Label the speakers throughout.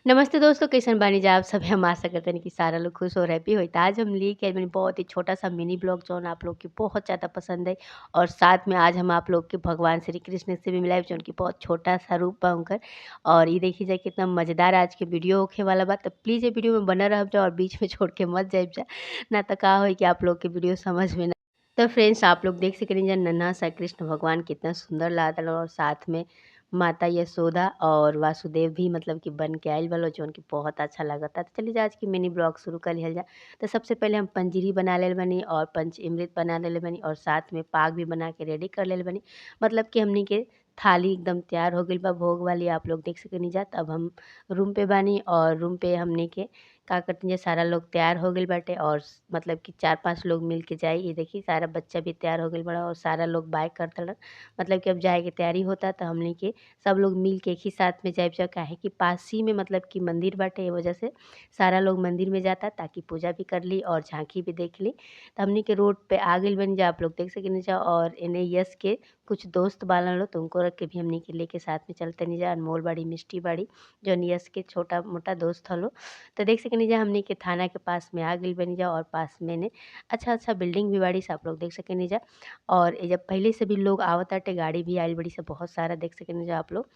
Speaker 1: नमस्ते दोस्तों, कैसन बानी जा आप सब। हम आशा करतनी कि सारा लोग खुश और हैप्पी होई। त आज हम लेके आइल बानी बहुत ही छोटा सा मिनी ब्लॉग जौन आप लोग के बहुत ज़्यादा पसंद है। और साथ में आज हम आप लोग के भगवान श्री कृष्ण से भी मिलाइब जौन कि बहुत छोटा सा रूप बा उनकर। और ये देखी जाए कितना मज़ेदार आज के वीडियो होखे वाला बा। तो प्लीज़ ये वीडियो में बना रहब जा और बीच में छोड़ के मत जाइब जा, ना तो का होई कि आप लोग के वीडियो समझ में ना। तो फ्रेंड्स आप लोग देख सकेनी जा नन्हा सा कृष्ण भगवान कितना सुंदर लागता और साथ में माता यशोदा और वासुदेव भी मतलब कि बन के आइल बा लोग जौन कि बहुत अच्छा लागता। तो चलिए आज की मिनी ब्लॉग शुरू कर लिहल जा। तो सबसे पहले हम पंजीरी बना लेल बनी और पंचअमृत बना लेले बनी और साथ में पाग भी बना के रेडी कर लेल बनी। मतलब कि हमनी के थाली एकदम तैयार हो गइल बा भोग वाली, आप लोग देख सकेनी जा। तब हम रूम पे बानी और रूम पे हमनी के का करते सारा लोग तैयार हो गइल बाटे और मतलब कि 4-5 लोग मिल के जाई। ये देखी सारा बच्चा भी तैयार हो गइल बड़ा और सारा लोग बाय करतड़न, मतलब कि अब जाए के तैयारी होता। तो हमनी के सब लोग मिल के एक ही साथ में जाइब जा, काहे कि पास ही में मतलब कि मंदिर बाटे, ए वजह से सारा लोग मंदिर में जाता ताकि पूजा भी कर ली और झांकी भी देख ली। तो हमनी के रोड पे आ गइल बनी जा, आप लोग देख सकेनी जा। और एने यश के कुछ दोस्त बालन लो तो उनको रख के भी हमनी के लेके साथ में चलते नहीं जा। अनमोल बाड़ी, मिष्टी बाड़ी जौन यश के छोटा मोटा दोस्त हलो। तो देख सकेनी जा हमनी के थाना के पास में आ गइल बनी जा और पास में ने अच्छा अच्छा बिल्डिंग भी बाड़ी से आप लोग देख सकेनी जा। और जब पहले से भी लोग आवत आटे, गाड़ी भी आइल बड़ी से बहुत सारा देख सकेनी जा आप लोग।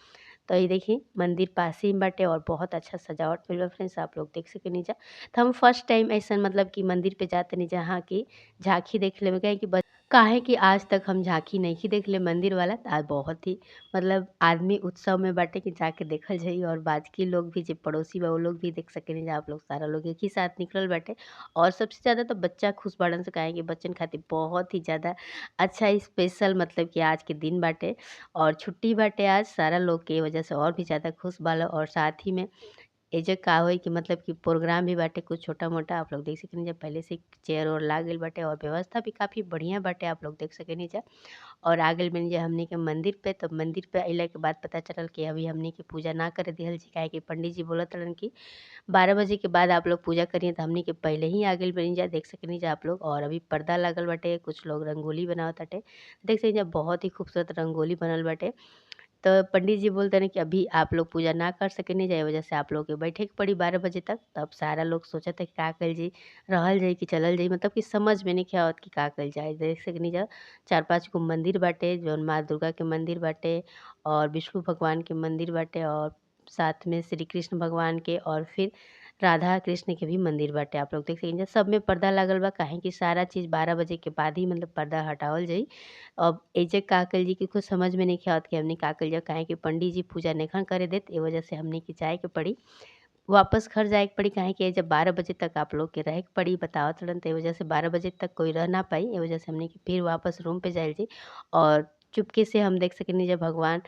Speaker 1: तो ये देखी मंदिर पास ही बाटे और बहुत अच्छा सजावट भइल बा फ्रेंड्स, आप लोग देख सकेनी जा। तो हम फर्स्ट टाइम ऐसा मतलब कि मंदिर पे जाते नहीं जहाँ की झांकी देख ले, काहे कि आज तक हम झांकी नहीं देख ले मंदिर वाला। तो आज बहुत ही मतलब आदमी उत्सव में बाटे कि जाके देखल जाई और बाकी लोग भी जो पड़ोसी बा वो लोग भी देख सकेनी जा। आप लोग सारा लोग एक ही साथ निकलल बाटे और सबसे ज़्यादा तो बच्चा खुश बाड़न से, काहे कि बच्चन खातिर बहुत ही ज़्यादा अच्छा स्पेशल मतलब कि आज के दिन बाटे और छुट्टी बाटे आज सारा लोग के वजह से और भी ज़्यादा खुश बाला। और साथ ही में एजे का होई कि मतलब कि प्रोग्राम भी बाटे कुछ छोटा मोटा, आप लोग देख सकेनी जा। पहले से चेयर और लाग गइल बाटे और व्यवस्था भी काफ़ी बढ़िया बाटे, आप लोग देख सकेनी जा। और आ गइल बनी जा हमनी के मंदिर पे। तो मंदिर पे अइला के बाद पता चलल कि अभी हमनी के पूजा ना करे दिहल जी, काहे कि पंडित जी बोलत रहलन कि 12 बजे के बाद आप लोग पूजा करिए। तो हमनी के पहले ही आ गइल बनी जा, देख सकेनी जा आप लोग। और अभी पर्दा लागल बाटे, कुछ लोग रंगोली बनावत ताटे, देख सकेनी जा बहुत ही खूबसूरत रंगोली बनल बाटे। तो पंडित जी बोलते हैं कि अभी आप लोग पूजा ना कर सकेनी जा, वजह से आप लोग के बैठे के पड़ी 12 बजे तक। तब सारा लोग सोचत है कि का कइल जाई, रहल जाई कि चलल जाई, मतलब कि समझ में नहीं आवत कि का कइल जाए। देख सकेनी जा 4-5 गो मंदिर बाटे, जौन माँ दुर्गा के मंदिर बाटे और विष्णु भगवान के मंदिर बाटे और साथ में श्री कृष्ण भगवान के और फिर राधा कृष्ण के भी मंदिर बाटे। आप लोग देख सकेनी जा सब में पर्दा लागल बा, काहे कि सारा चीज़ 12 बजे के बाद ही मतलब पर्दा हटावल जाई। अब एजे का कइल जी कि कुछ समझ में नहीं आवत कि हमनी का कइल जाए, काहे कि पंडित जी पूजा नइखन करे देत, ए वजह से हमनी के जाए के पड़ी, वापस घर जाए के पड़ी। काहे कि जब 12 बजे तक आप लोग के रहे के पड़ी बतावत रहन, तो ए वजह से 12 बजे तक कोई रह ना पाई, ए वजह से हमनी के फिर वापस रूम पे जाइल जी। और चुपके से हम देख सकेनी जा भगवान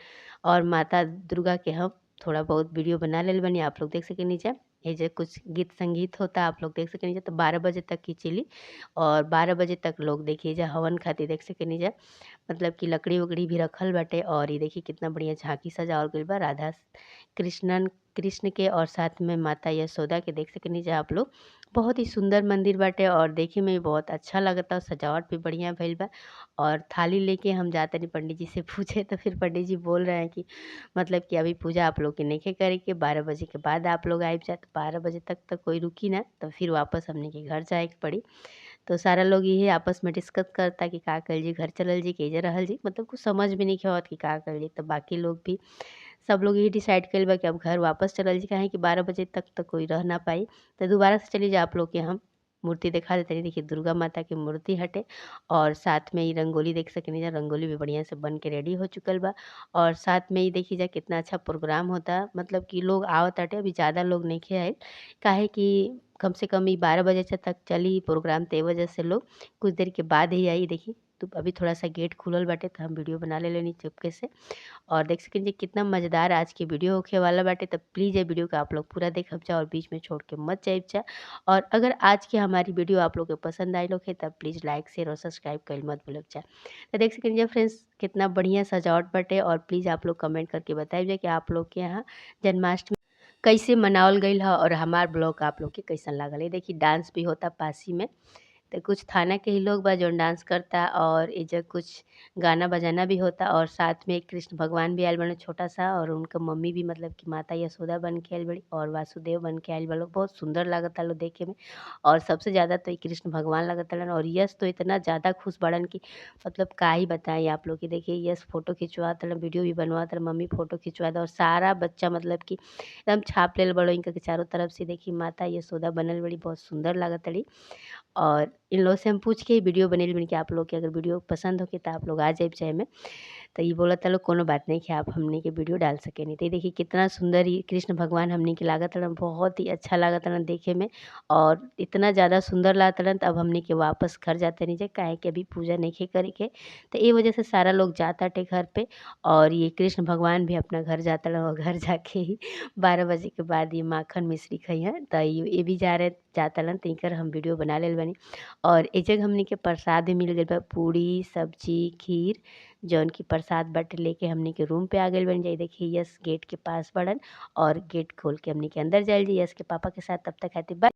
Speaker 1: और माता दुर्गा के हम थोड़ा बहुत वीडियो बना लेल बनी, आप लोग देख सकेनी जा। ये जो कुछ गीत संगीत होता आप लोग देख सकेनी जा। तो 12 बजे तक की चली और 12 बजे तक लोग देखिए जा हवन खातिर देख सकेनी जा, मतलब कि लकड़ी वकड़ी भी रखल बाटे। और ये देखिए कितना बढ़िया झांकी सजावल गइल बा राधा कृष्णन कृष्ण के और साथ में माता यशोदा के, देख सकेनी जा आप लोग। बहुत ही सुंदर मंदिर बाटे और देखे में भी बहुत अच्छा लगता और सजावट भी बढ़िया भइल बा। और थाली लेके हम जाते नहीं पंडित जी से पूछे तो फिर पंडित जी बोल रहे हैं कि मतलब कि अभी पूजा आप लोग के नइखे करे के, 12 बजे के बाद आप लोग आइब जा। तो 12 बजे तक तो कोई रुकी ना, तो फिर वापस हमने के घर जाए के पड़ी। तो सारा लोग यही आपस में डिस्कस करता कि का कइल जी, घर चलल जी कि एजे रहल जी, मतलब कुछ समझ में नहीं आवत कि का कइल जी। तो बाकी लोग भी सब लोग यही डिसाइड कइल बा कि अब घर वापस चलल जी, काहे कि 12 बजे तक तो कोई रह ना पाई। तो दोबारा से चली जा आप लोग के हम मूर्ति दिखा देते हैं। देखिए दुर्गा माता की मूर्ति हटे और साथ में ही रंगोली देख सकेनी जा, रंगोली भी बढ़िया से बन के रेडी हो चुकल बा। और साथ में ही देखी जा कितना अच्छा प्रोग्राम होता, मतलब कि लोग आवत आटे, अभी ज़्यादा लोग नइखे आइल, काहे कि कम से कम ई 12 बजे तक चली प्रोग्राम, तो वजह से लोग कुछ देर के बाद ही आई। देखी तो अभी थोड़ा सा गेट खुलल बाटे तो हम वीडियो बना ले लेनी चुपके से। और देख सकें जी कितना मज़ेदार आज की वीडियो होखे वाला बाटे। तो प्लीज़ ये वीडियो को आप लोग पूरा देखब जा और बीच में छोड़ के मत जाइब जा। और अगर आज की हमारी वीडियो आप लोग के पसंद आइल होखे तब प्लीज़ लाइक शेयर और सब्सक्राइब कइल मत भूलब जा। तो देख सकें जी फ्रेंड्स कितना बढ़िया सजावट बाटे। और प्लीज़ आप लोग कमेंट करके बताइब जा कि आप लोग के यहाँ जन्माष्टमी कैसे मनावल गइल ह और हमार ब्लॉग आप लोग के कैसन लागल। ये देखिए डांस भी होता पासी में, तो कुछ थाना के ही लोग बा जौन डांस करता और एजा कुछ गाना बजाना भी होता और साथ में कृष्ण भगवान भी आइल बाड़न छोटा सा और उनका मम्मी भी मतलब कि माता यशोदा बन के आइल बाड़ी और वासुदेव बन के आइल बा लोग। बहुत सुंदर लागता लोग देखे में और सबसे ज़्यादा तो इ कृष्ण भगवान लागताड़न और यश तो इतना ज़्यादा खुश बाड़न कि मतलब का ही बताई आप लोग के। देखिए यश फोटो खिंचवातड़न, वीडियो भी बनवातड़न, मम्मी फोटो खिंचवाता और सारा बच्चा मतलब कि एकदम छाप लेले बड़ो इनका के चारों तरफ से। देखी माता यशोदा बनल बड़ी, बहुत सुंदर लागतड़ी और इन लोग से हम पूछ के ही वीडियो बनैले बानी कि आप लोग के अगर वीडियो पसंद होखे त आप लोग आ जाइब चाहे में। तो इ बोलता लोग कोनो बात नहीं कि आप हमनी के वीडियो डाल सकेनी। तो इ देखिए कितना सुंदर इ कृष्ण भगवान हमनी के लागतड़न, बहुत ही अच्छा लागतड़न देखे में और इतना ज़्यादा सुंदर लागतड़न। त अब हमनी के वापस घर जातनी जा, काहे कि अभी पूजा नइखे करे के। तो ए वजह से सारा लोग जाताटे घर पे और ये कृष्ण भगवान भी अपना घर जातड़न और घर जाके ही 12 बजे के बाद ये माखन मिश्री खइहन। त ये भी जा रहे जातड़न त इनकर हम वीडियो बना लेल बानी और एजग हमनी के प्रसाद भी मिल गइल बा, पूड़ी, सब्जी, खीर जौन की प्रसाद बाटे लेके हमनी के रूम पे आ गइल बानी। जा देखिए यश गेट के पास बड़न और गेट खोल के हमनी के अंदर जाइल जाई यश के पापा के साथ। तब तक खातिर बाय।